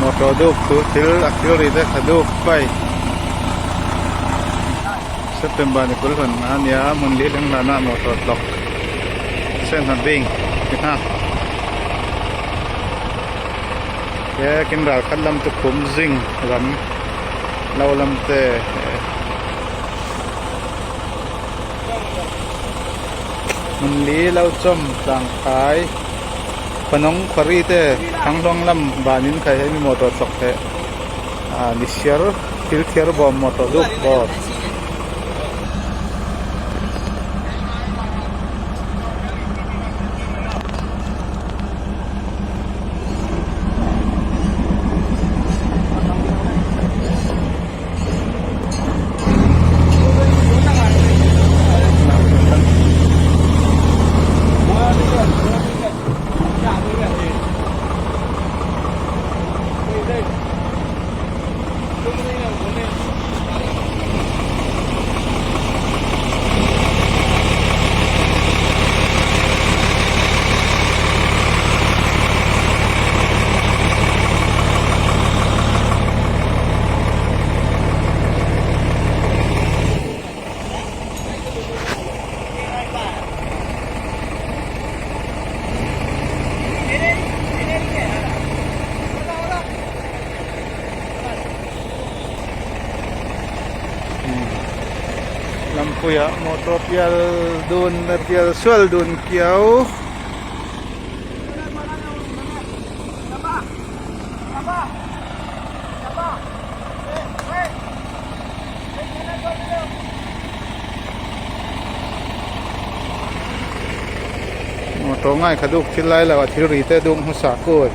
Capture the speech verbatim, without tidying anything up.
Motor duk thu thil a thil ri te kha duk pai. September ni kul hon a nia, hmun li leng lana motor tlok sen hna bing ki hna. Ke kin ral khat lam tu khum zing ram lo lam te. Hmun li lo com tangkai. Khuanong khuari te thangluang lam banin khai hei mi motor tlok te. A, ni siar, thil thiar bawm motor duk bawm. Lampui ah motor pial dun, pial sual dun kiau. Motor ngai kha duk thil lai lo, a thil ri te duk hmusa kul.